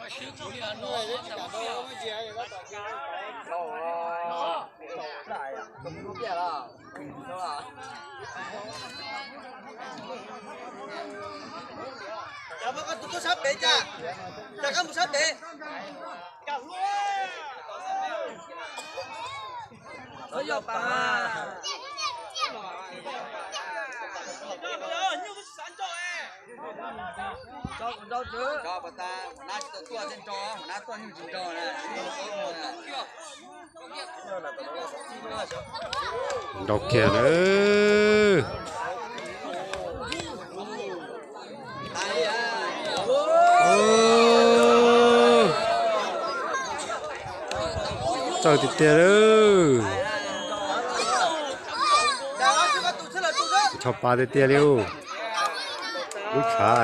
Cov koj tus tuaj sab pem cas, cov koj mus sab pem. Tso kuv nrau, nab tsis tau tuaj thiaj nrau, nab tuaj nyuj tsis nrau na. Nrau kiag na. Txawj tiag tiag lawm. Ncho pa tiag tiag li. Lub tshav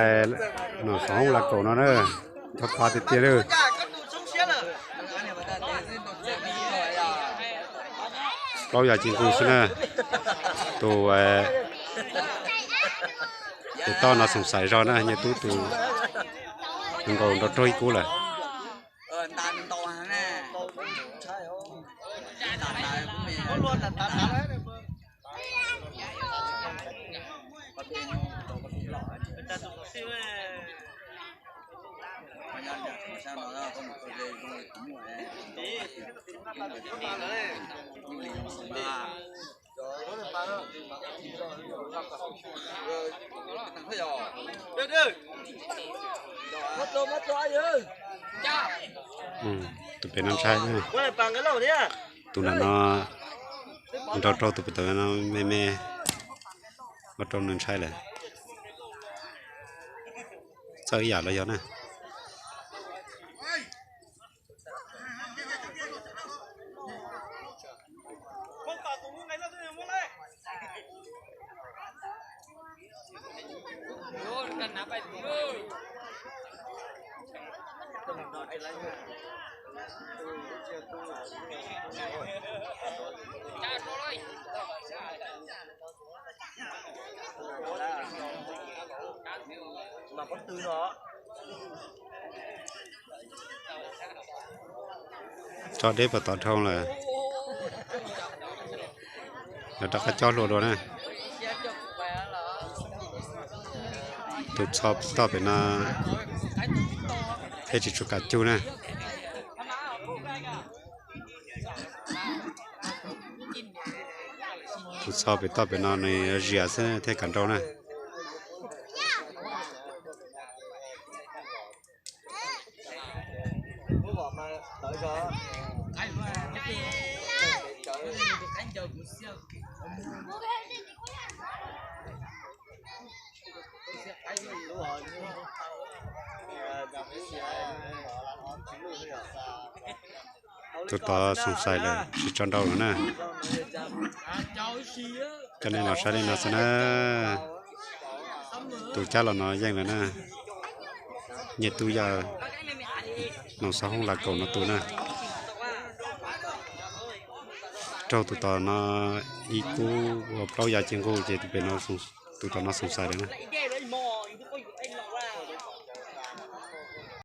Nom Xov Hoob Las Kaum no na, ncho pa tiag tiag lawm. Plaub yav ci nkuj xwb na. Tus, tus toj no xoom xaiv zog na, Nyiaj Tub tus nkaus nrau raug ib kub lawm. Tus pem no ntshai, tus nram no nrau raug tus pem tawm no me me, ua rau nws ntshai lawm. Txawj ib yam los yog na. Tso deb puag tod dhau lawm. Lawv rov qab cob hlua dua na. Tus txho toj pem no thiaj tsis tshua kam cug na. Tus txho pem toj pem no nws zias xwb thiaj kam nrau na. Tus tod xoom xais lawm tsis tso nrau lawm na. Coj nej los saib li no xwb na. Tus cab los no yeej lawm na. Nyiaj Tub Yaj, Nom Xov Hoob Las Kaum no tus na. Raug tus tom no ib kub ua plaub yav ci nkuj ces tus pem no, tus tom no xoom xais lawm na.